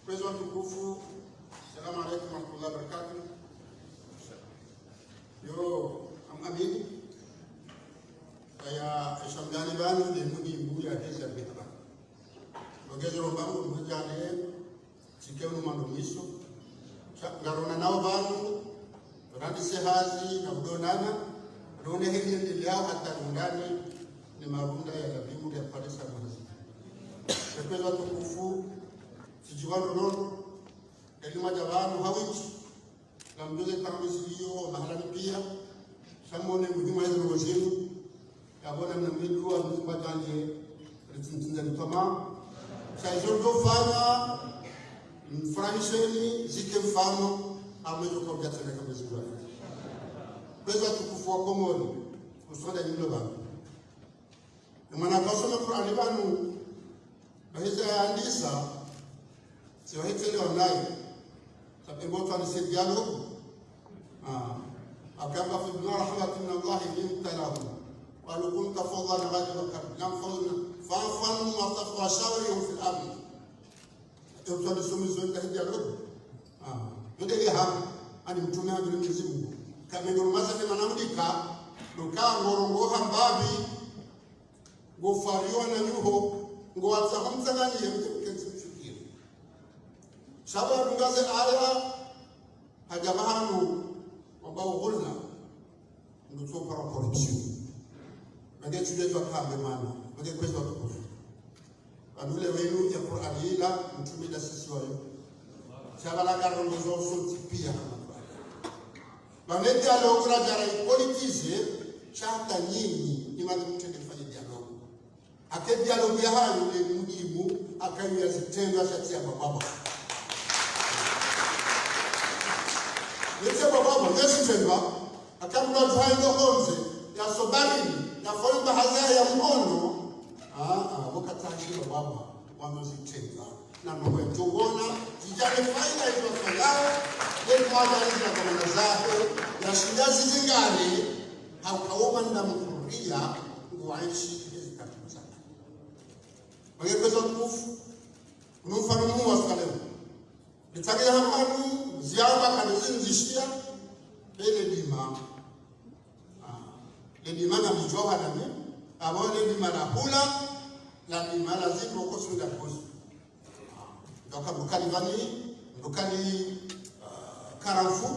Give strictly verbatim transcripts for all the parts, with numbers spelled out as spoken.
Kwezi watukufu, assalamu alaikum warahmatullahi wabarakatuh. Yo, am-, amini. Aya, eshamdani pvanu, nde mudimbu ya heza bihaba. Wageze rombangu, mhajane, tike unu mando mwiso. Sha, ngarona nao pvanu, randise hazi, na udonana, rone heli endelea hata rundane, ni marunda ya labimu ya parisa mwazi. Kwezi watukufu, sijiwa nono, eli madjabanu hawiti, na mdoze kama ziliyo, mahala ni pia, sha mone muhimu ya zilo zinu, ya bona mna mwidu wa mzimba janje, ritsimtsinza ni tama, sha izo ndo fanya, mfurahisheni, zike mfano, amwezo kwa ujatana kama ziliyo. Kwezi watukufu wa Komori, usonda nyundo pvanu. Ni mwana kasoma Kurani pvanu, baheza yandisa, si wahetsele wanayi. Sabe ngo twandise dialogue. Ah. Akamba فبما رحمة من الله لنت لهم ولو كنت فظا غليظ القلب لانفضوا من، فاعف عنهم واستغفر وشاورهم في الأمر. Yo twandise mizo nda dialogue. Ah. Yo nde ya ha, ani mtrume ha Mwenyezi Mungu. Kame ngoro maza ke manamdika, nuka ngoro ngo hambapvi, ngo fariwa na nyuho, ngo watsaho mtsanganyiye mte mketsi mfikiri. Sha pvanu ngaze aya, hadja pvahanu, wamba uhulna, ndo tso para corruption. Mange tsude twa kambe mana, mange kwezi watukufu. Pvanu le wenu ya Kurani ila, mtrume nda sisi wayo. Sha pvala ngarongozo sontsi pia hama Kurani. Pvanu dialogue radja ra ipolitize, sha hata nyinyi, ni mali mtrende fanye dialogue. Ake dialogue ya hayo le muhimu, akayo ya zitrendwa sha tsi ya bababa. Ye tsi ya bababa, ye zitrendwa, aka mdru adjuha endo hondze, ya sobarini, ya foyumba haza ya mhono. Ah, ah, wakati hashiro baba, wano zitrendwa. Na mwe tuona, zijane faida izo fayao, ye mwaga izo na kamana zaho, ya shinda zizingare, haukaoma nda mkuria, nguanshi, ezi katuza. Wage kwezi watukufu, unu mfano muhimu wa sikaleo. Nitsagira hapvanu, ziamba kanizinzishia, ele dima. Ah, le dima na mdjoha nami, abo le dima la hula, la dima la zimbo kosu nda kosu. Ah, ndoka mdru kali pvani, mdru kali, ah, karafu,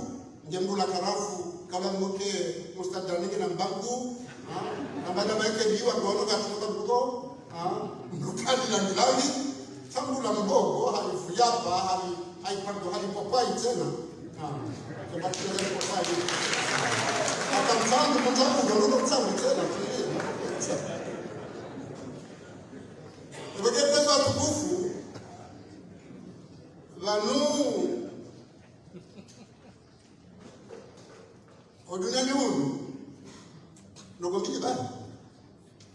nge mdru la karafu, kala mwoke mustadra nge na mbangu, ah, namba na maike biwa, ngono gatu mbangu, ah, mdru kali la milangi, sha mdru la mbogo, hali fuyapa, hali, hali pando, hali popai tsena. Ah, kama kile popai. Hata mtsangu, mtsangu, ngono mtsangu tsena. Ebwe kwezi watukufu, pvanu, o duniani hunu, noko mbili bani,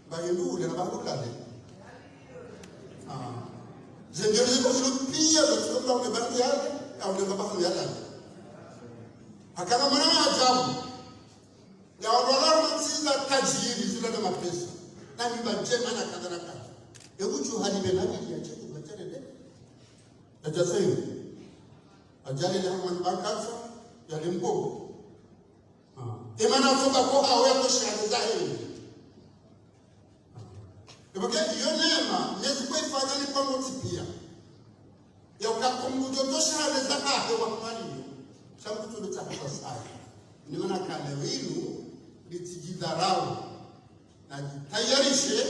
bahindule na bahulale. Ah. Zendjeli ziko zilo pia, ziko zilo pia, uke bangi yale, ya uke babahu yale. Hakana mwana wa ajabu. Ya wala mtsiza tajiri zila na mapesa. Na nyumba ndjema na kadha na kadha. Ebu dju hali be na bili ya chetu bachare de. Aja sayo. Ajali le hamani bakasa, ya le mbogo. Ah. Emana soba ko hawe ko shahada zahe. Ebwe ke iyo neema, Mwenyezi Mungu ifanya ni kwa motsi pia. Ya uka kumbu joto shahada zahe wa kwali. Sha mkutsu lutsa hata saya. Ni mana kale winu, litsidjidharau. Na jitayarishe,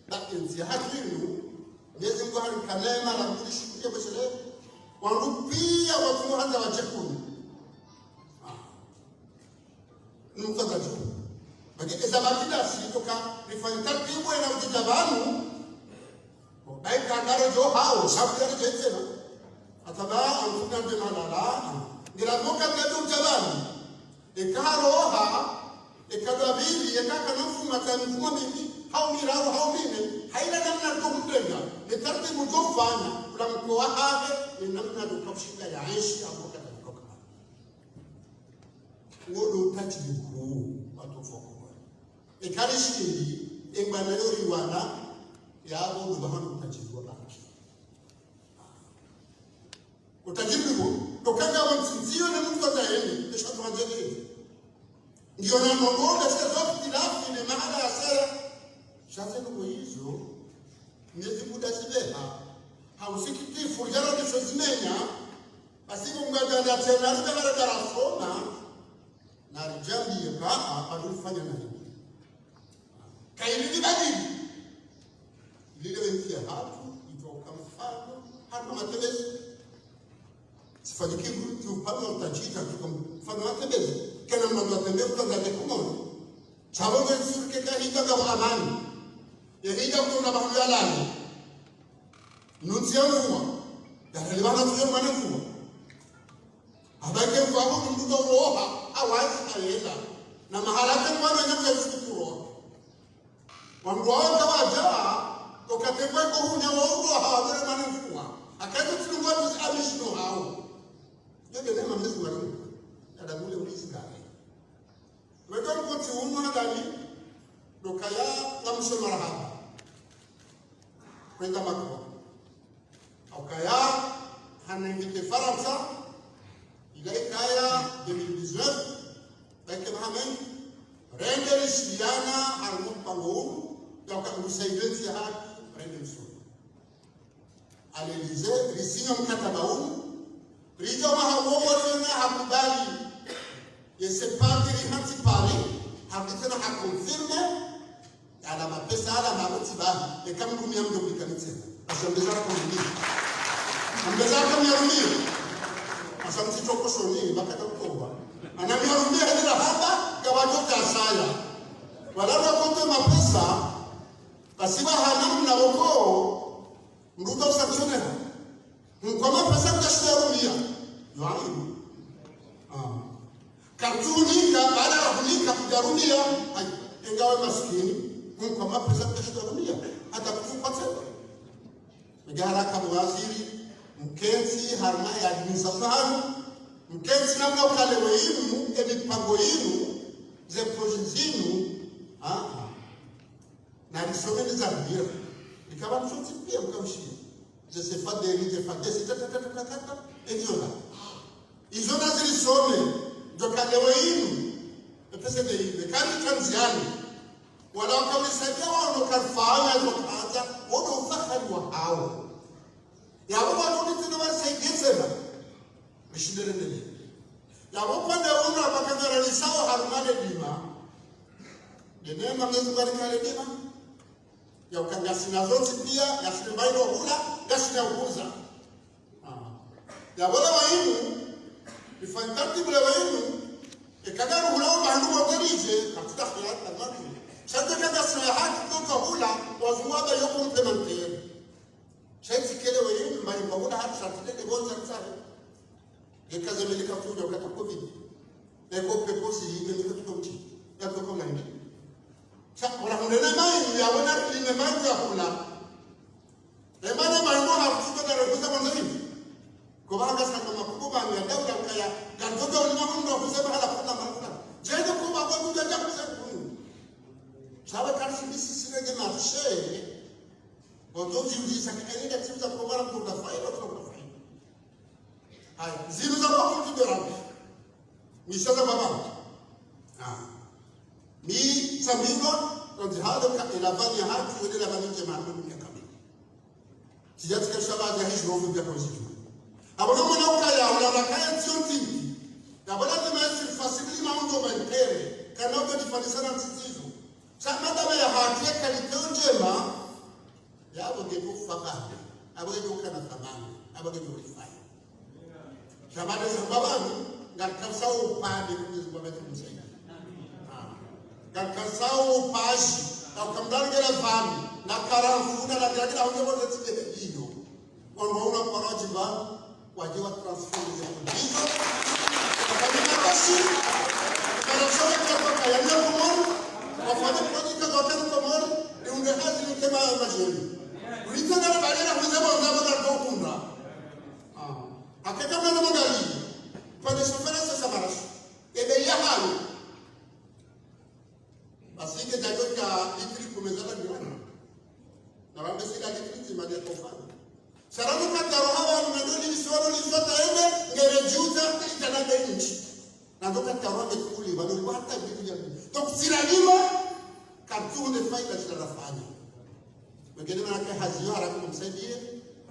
ba entsi ya hatru inu, Mwenyezi Mungu harika neema, la mkuli shukuriye bweshele. Wandru pia watsumuhandza wadje kunu. Ah. Nukata dju. Baki eza baki nasi toka rifanye tartibu ena udjidja pvanu. Bayi kangaro djo hao, shabu yari djo itsena. Hata ba, amfuka nde malala. Ngira moka ngadjo udja pvanu. Eka haroha, eka dwabili, eka kanofu mata mifumo mili, hau miraru, hau mine. Haina namna djo mrenga. Ne tartibu djo fanya, ula mkowa hahe, ne namna djo kaushinda ya enshi, amoka na mkoka. Wodo utajiri mkuu watukufu wa Komori. Ekali shindi, engwana yori wana, yabo ndo bahano utajiri wa banki. Tajiri bo, tokanga wa mtsindziyo ne mtu wa zaheni, esha tuwanze kini. Ngiyo na ndrongo, ngasika zo ikhtilafi ne mahala ya saya. Sha ze ndrongo izo, ne zibuda zibeha. Ha usikitifu, rijaro ne sho zimenya, basi kumgaganda tsena, rijahara darasoma, na rijambiye ka, a, a, ufanya na hini. Kayili libadili. Lile wentsi yahatru, itwa uka mfano, hanu matebezi. Sifanyiki mfano wa utajiri, tuka mfano wa matebezi. Kena mfano wa tembezi, kuka ngate kumono. Shabo nge surike ka hija ka amani. Ye hija kutoka bahari ya lani. Nuntsi ya mvua. Yale bana tuye mwana mvua. Abake mvua abo mndu ka uroha, awazi ayela. Na mahala ke mwana nyamu ya sukuroha. Wangu wao kawaja, okate kwa ko hunya wa uroha, wabere mwana mvua. Akaje tsinungwa tuzi amishino hao. Yo nde nema mezi mwana mvua. Yada mule ulizi kare. Weka mkotsi unu hadali, ndo kaya ngamshe marahaba. Kwenda Macron. Au kaya, hana invité Farantsa, ila ikaya deux mille dix-neuf, baike Mohamed, rende rishiliana, harumwa mpango unu, ya uka usaidenti ya haki, rende msuri. À l'Élysée, risinya mkataba unu, rija mwaha wowo tsena hakubali. Ye sepaki rihantsi pale, hapvi tsena hakonfirme, yala mapesa yala mabutsi bahi, eka mrumia mdo bika ni tsena. Asha mbeza kumrumia. Ambeza kumrumia. Asha mtsi toko shoni, baka ta kutowa. Ana mrumia hali rahaba, kawajo kasaya. Wala wakote mapesa, basi bahana mna woko, mruta usanctionner. Mkwa mapesa kashida rumia. Yo aibu. Ah. Kartunika, baada ya kunika kujarumia. Ai, engawe maskini. Mkwa mapesa kashida rumia. Hata kutupa tena. Mega haraka mawaziri, mkentsi, harumwa ye administration hanu. Mkentsi namna ukale we inu, emipango inu, ze projet zinu. Ah, ah. Na risome ne zambira. Rikaba msotsi pia mkaushiya. Ze sefadeli, ze fadesi, ta, ta, ta, ta, ta, ta, ta. Ezo na. Izo na zirisome. Ndo ka leo inu. E P C D I, ne kari tanziani. Wala wakawisaidia wao ndo karifanya, ndo kaza, wao ndo ufahari wa hao. Yabo wanu nitino warisaidie tsena. Rishinde rendele. Yabo pvande unu apvakangara lisao harumwa le dima. Denema Mwenyezi Mungu alikale dima. Ya uka ngasina zontsi pia, ngasina mbayi no hula, ngasina uhuza. Ah. Yabo le wainu, ifanye tartibu le wainu, eka ngaruhula wo bandu wa ngerije, katika khiyar, kalmatu. Sha eka ngasina ya haki, kutoka hula, wazungu waba yo complémentaire. Sha itsi kele we yini, mali mba wuna hatu sha tile ne bonza tsahe. Eka ze meli ka tuja wakati covid. Eko pepo si yini, meli ka tuja uti. Ya tuko na yini. Sha, wala hunde ne mayi, ya wana lime mayi ya hula. Ema ne mayi mwa hatu tuja na rebuza mwanza yini. Kwa bahanga sa kama kubo ba ni ya daula kaya, gantoto ulima mwa ndo kuze bahala kuna mahala. Jende kwa ba kwa kuja ya kuze kunu. Sha ba kari si bisi sile nge marché. Oto ziuliza ka enda ziuliza kwa wala kwa faida, kwa faida. Haya, zinu za kwa kultu de rabi. Misa za baba. Ah. Mi sambiwa, kwa zihado ka ela vani ya hatu, wende la vani nje mahali ya kamili. Sija tsika shaba za hizi rofu ya kwa zitu. Abo na mwana ukaya, ula nakaya tsiyo ntindi. Ya bala zima ya sirfasi lima undo ba ntere. Kana uka difanisa na ntsizizo. Sha madama ya hatu ya kalite njema. Yabo nge kufaka, abo nge kana thamani, abo nge rifai. Sha bade sa babani, ngarikasao upvande Mwenyezi Mungu amete kumsaidia. Ah. Ngarikasao upaji, na ukamdalgela vami, na karamfu, na ngarikila hunye mwote tide hiyo. Kwa mwauna kwa rajiba, waje wa transforme ze conditions. Wafanye makashi, wafanye shaka kwa kwa ya Komori, wafanye project kwa kwa Komori, ni unge hazi ni kema ya majeni. Ulitenda na balera, mwiza mwa mwiza mwa mwiza mwa. Ah. Hakika mwana mwangali, pande sofera sasa marashi. Ebe ya hayo. Basi ke jajo ka litri kume za la jirani. Na wambe sila litri nzima ya tofali. Saramu kataro hawa ni mendo ni soro ni sota, eh? nde ntsi. Na ndo katarwa nge kuli, bado wata bili ya bili. Donc, si lazima, kartuhu nde faida shila rafanya. Mengine mana ke hazi yo haraka msaidie,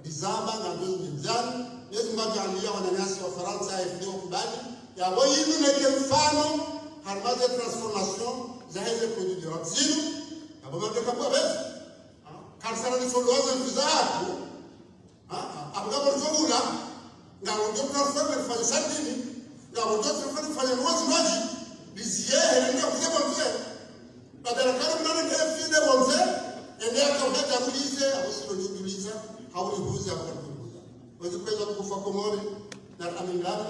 rizamba, ngamdjo zindjani, nezi mbaga andia wananyasi wa Farantsa, A F D wakubali, ya bo yinu neke mfano, harumwa ze transformation, za heze produit de rap zinu, ya bo mbaga kabwa bezi. Karisana ni solo waze mfiza hatu, ha? Apvo ngapvo rizobula, ngapvo ndo transforme rifanye sardine, ngapvo ndo transforme rifanye lwazi lwazi, liziye, hele nda kuze bonze. Badala kari mnane ke fide bonze, ende aka uheta kulize, apvo silo nidjuliza, hauli huze, apvo kari kuliza. Wezi kweza kufa Komori, na amingabe,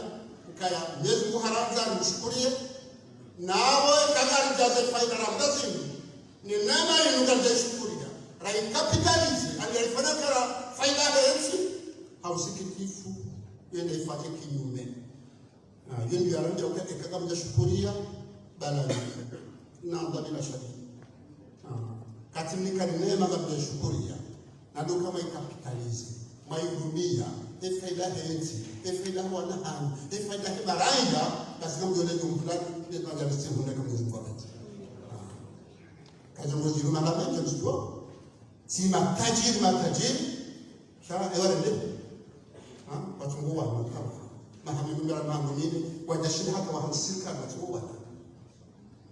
ukaya, Mwenyezi Mungu harandza, nimshukuriye, nawe kagari jaze faida na mtazini, ni neema yinu ngamdjo ishukuriya, raikapitalize, ali raifanya kara faida he ntsi, ha usikitifu, yende ifanye kinyume. Ah, yende yarandja uka eka ngamdjo shukuriya, bala ni, na mbali na shadi. Ah, kati mnika ni neema ngamdjo shukuriya, na ndo kama ikapitalize, mairumiya, e faida he ntsi, e faida he wana hanyu, e faida he baraya, basi ngamdjo ne ndo mfulani, ne majalisi hunda kama zimkwameti. Ah. Kazongo zinu mara mengi msitwa. Si matajiri, matajiri. Sha, ewa rende. Ha? Watsungu wa, makawa. Maha mengo mera mango mine, wadjashinda hata waha sirikali, watsungu wa.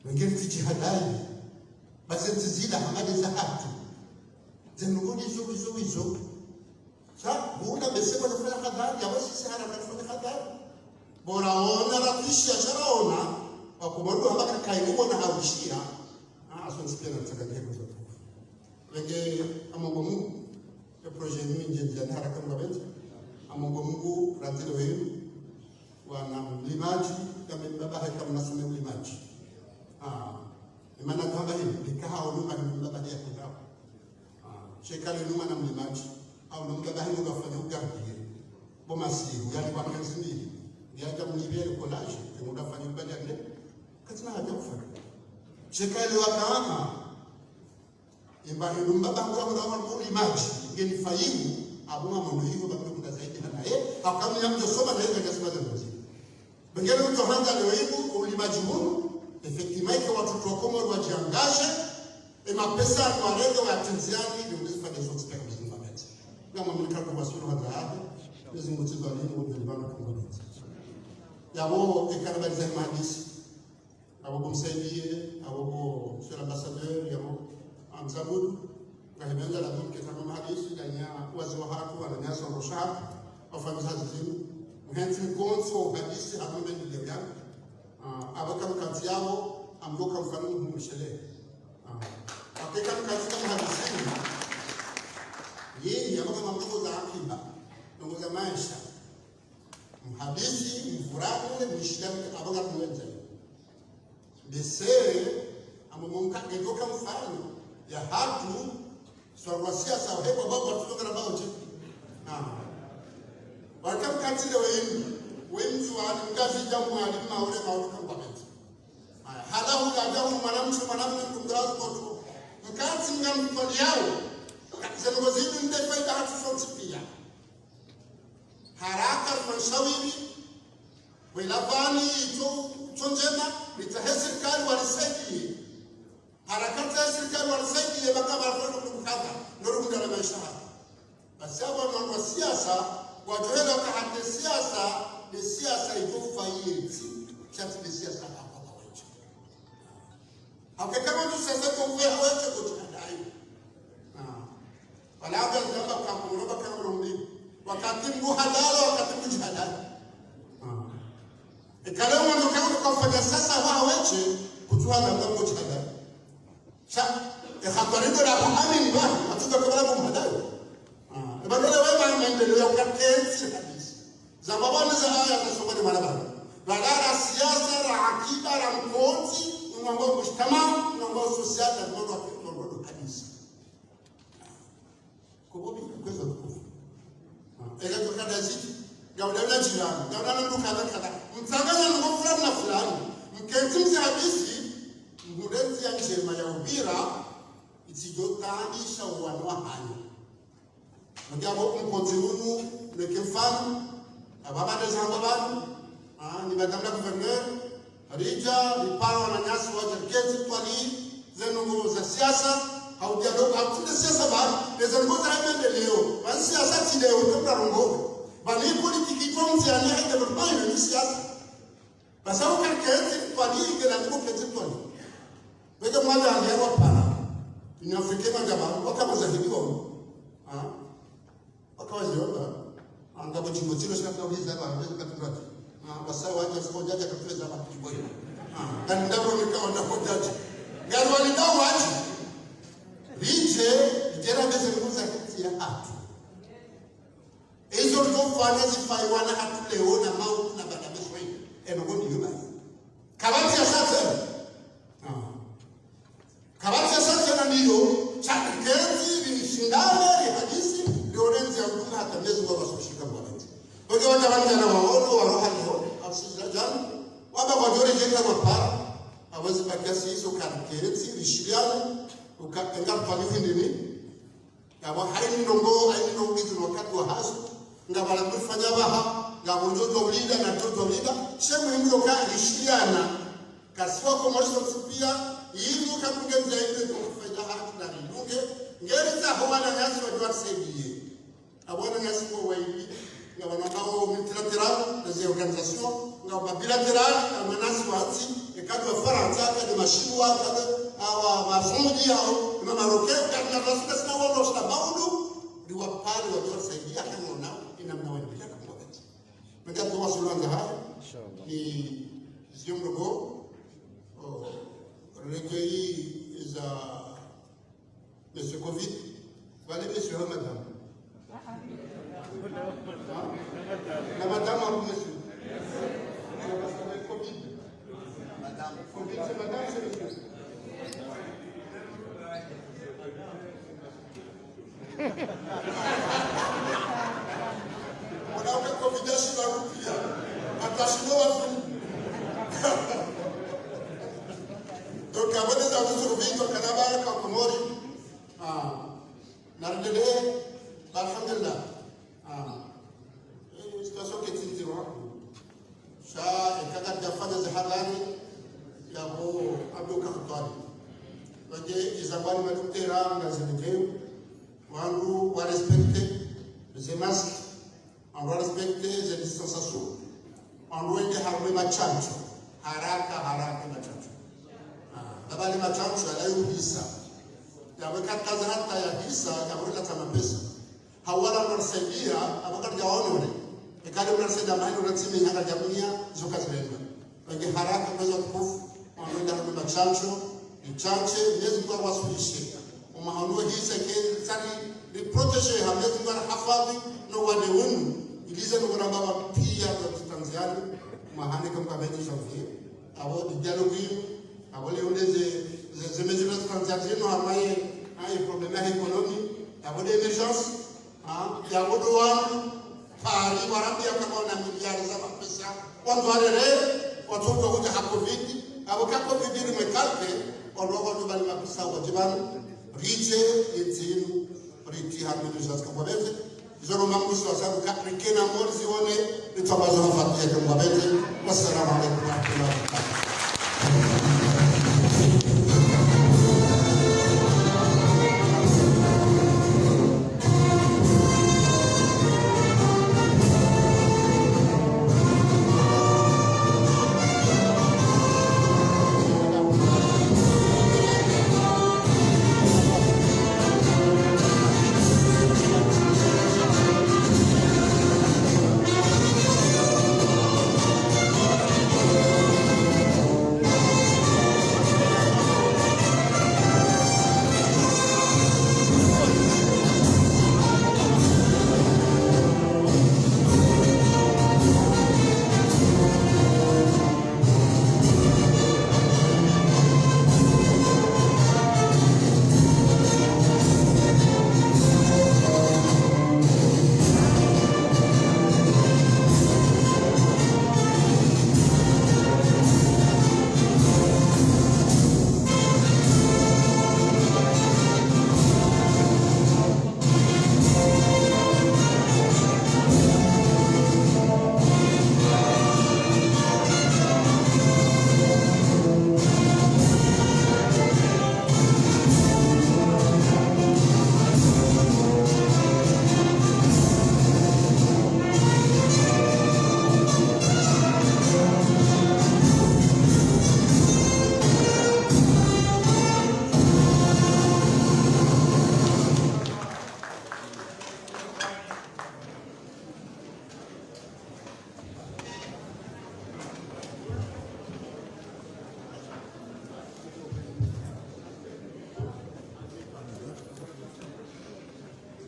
Wengine tijihadari. Basi ntsi zila hamade za hatu. Zenu ngudi zo, zo, zo. Sha, bula bese kwa nafanya hadhari, ya wasi sihara kwa nafanya hadhari. Bora ona, ratwishiya, sha raona, wakubalu hamba kakayi, ubona hawishiya. Ah, aso ntsi pia na tsaka keko zo. Wenge, amongo Mungu, e projet ni mingi, ndia ni haraka mga benzi. Amongo Mungu, ratile wenu, wana mlimadji, kame mbaba heka mnasome mlimadji. Ah, imana kamba hini, nikaha uluma hini mbaba heka kangao. Ah, sheka le numa na mlimadji, au numa bahi ngu dafanya ugardiye. Bo masihu, yani wa kazini, ya ta mlibere collage, ngu dafanya ubadane, katsina haja ufanya. Sheka le wakaka, imba hinu mbaba ngu dafanya ulimadji, ngeni fayimu, abu mamono yiho, babi kunda zaidi hana ye, hakamu ya mdjo soma na ye, kaja soma za mdjozi. Bengele mdru handza leo inu, ulimadji hunu, effectivement, ike watoto wa Komori wadjiangaje, e mapesa yanu warenge, wayatindziani, ndio mdru fanya zontsi pia kabisa mfameti. Ngam aminika kwa sulu handza yahe, Mwenyezi Mungu tsi dhwalimu, ndio mbana Komori. Yabo, e karabali za mahadisi. Abo bo msaidiye, abo bo monsieur l'ambassadeur, yabo, amzabudu. Ngahimendza la donc kama mahadisi, danya wazi wa hatu, wananyasa wa shaka, wafanya hazi zinu. Mhentsi mkontsi wa uhadisi, hama mendeleo yanu. Ah, abo kamkantsi yabo, amdoka mfano mhumishele. Ah, wakeka mkantsi kama hadisi. Yini, yabo kama mdrongo za akiba, mdrongo za maesha. Mhadisi, mfurani, mshilani, abo kama mwenza. Bese, amo monka ngedoka mfano ya hatu, swarwa siasa, hekwa babu watutoka na bao cheki. Ah. Waka mkantsi le wenu, wemdzi wa ali, Mngazidja, Mwali, Maore, Maore, kambabeti. Haya, hala hula, aja hulu, mwanamshe, mwanamme, mdru mdru wa koto. Mkantsi nga mkwali yao, zenu zinu nde faida hatu sontsi pia. Haraka rifanye shawiri, wela vani itso, itso ndjema, ritsahe sirikali warisaidiye. Haraka ritsahe sirikali warisaidiye, baka barafanya kumkata, nori kundala maesha haya. Basi abo wanu wa siasa, wadjohela waka hata siasa, ni siasa itso faida yetsi, sha tsi ni siasa hapa kwa wecho. Hakeka mdru sasa kwa uwe haweche kujihadai. Ah. Wala hata zamba kwa kumroba kwa mrombi. Wakati mgu hadala, wakati mgu jihadai. Ah. Ikale mdru kama kwa fanya sasa wa haweche, kutuhana mgu jihadai. Sha, e hatwari ndo la kuamini ba, hatuka kwa la kumhadai. Ah. Ibadala wema maendeleo ya ukaketsi hadisi. Za baba ni za aya za sokoni mwana baba. Balala siasa, la akiba, la mkontsi, umwamba mujtama, umwamba social, na umwamba, umwamba hadisi. Kubobi, kweza kufu. Ega tukada ziti, gauda na jirani, gauda na mdru kadha kadha. Mtsanganya na fulani na fulani. Mkentsi mze hadisi, mhudezi ya njema ya ubira, itsidjo taabisha uwanu wa hanyu. Ngiya bo mkontsi unu, neke mfano, ababa de zamba banu, Ah, ni madame la gouverneur, ridja, ripara wananyasi wadja riketsi, ritwalii ze ndrongoo za siasa, hau dialogue, hau tsi nde siasa bali, ne ze ndrongoo za maendeleo, ba siasa tsi leo, ndo mna ndrongoo. Ba ni politiki, iko mtsi ya ni développement, ni siasa. Basi hau kariketsi, ritwalii, ike la niko ketsi, ritwalii. Pvwedja mwanda hali ya wapara, Union Africaine wandza ba, waka wazahidi wa. Ah. Waka waziona, ah, ngapvo tsimbo tsilo shaka uliza ba, wezi katundrati. Ah, wasa wadja, siko djadja katweza ba, tsimbo hilo. Ah, ngani ndapvo nika wanda kodjadja. Ngani walida wadji. Ridje, ridje rambe ze ndrongoo za ntsi ya hatru. Ezo ndo fanya zifanywa na hatru leo na mau na bada beswe. Eno kondi yo basi. Kapvatsi ya sasa. Ah. Kapvatsi ya sasa na ndiyo, sha riketsi, rishindane, rihadisi, rione ndzia ya hukuma hata Mwenyezi Mungu asushika mwanadamu. Oke wadja wandzani waono, waroha leo, afsiri djana, wamba wadjo redjeka mapara, hawezi bakia si izo kariketsi, rishiliane, uka, enga mfani hindini, ngapvo haini ndrongoo, haini ndrongoo izo wakati wa hazo, ngapvo la kufanya pvaha, ngapvo ndjo djo ulinda, na ndjo djo ulinda, she muhimu yoka rishiliana. Kasiwa Komori sontsi pia, yinu katunge ndzia yinu ndo faida hatru na ridunge, ngeri za ho wananyasi wadjo warisaidiye. Abo wananyasi kwa waili, ngapvo na bao multilatéral, na ze organisation, ngapvo bilatéral, na wananyasi wa ntsi, eka ndo wa Farantsa, eka ndo mashinwa, eka ndo awa Masaudi, awa, na Maroke, eka ndo na Farantsa, sina wao, sina baundu, riwapare, wadjo warisaidiya, eka ndo na, ina mna waili, eka ndo wa ntsi. Mwenga tuwa sulanga haya, Inshallah. Ni ziyo mdogo, oh, recueilli za Monsieur Covid. Voilà, monsieur, hein, madame. Hein? La madame, hein, monsieur. C'est parce que le Covid. Madame. Covid, c'est madame, c'est monsieur. Mwana uka Covid ashila rupia. Atashilo wafu. Donc, aboneza kuhusu Covid, wakanaba kwa Komori. Ah. Naridele, alhamdulillah. Ah. Eh, situation ketsi ndziro. Sha, eka kadjafanya ze hadhari, yapvo abdo kahatwari. Wadje, izabani madoktera, ngazilindeu. Wandru wa respecte ze masque. Wandru wa respecte ze distanciation. Wandru wende harumwa mashantsho. Haraka, haraka mashantsho. Ah, na bali mashantsho, yala yo hisa. Yapvo kataza hata ya hisa, yapvo kataza mapesa. Hawala mnarisaidia, apvo karidja waonole. Eka ndo mnarisaidia mahali unatsimi hanga jamunia, zoka zilenda. Wenge haraka mwezi wa tukufu, wanoenda harumwa mashantsho, rishantse, Mwenyezi Mungu awasulishe. Omwaha unu hisa ke tsari riprotégé ha Mwenyezi Mungu arihafadhwi, no wade unu, ilize no wana baba pia ndo titanziani, mwahane kamkabeti janvier. Apvo dialogue inu, apvo leo nde ze, ze, ze mesures transitoires zinu hamaye, haye problème ya économie, apvo nde émergence, ha, yapvo ndo wanu, Paris, warambia kama wana miliari za mapesa, wandru warere, watsoka hudja ha Covid, apvo ka Covid rimwe kalke, wandru wandru bali mapesa wadjibani, ridje, yetsinu, riti ha miliari za zika kwa benze, Zoro mamuso wa sabu ka rikena mori zione, nitwabazo mafatiya kwa mabende. Wassalamu alaikum warahmatullahi wabarakatuh.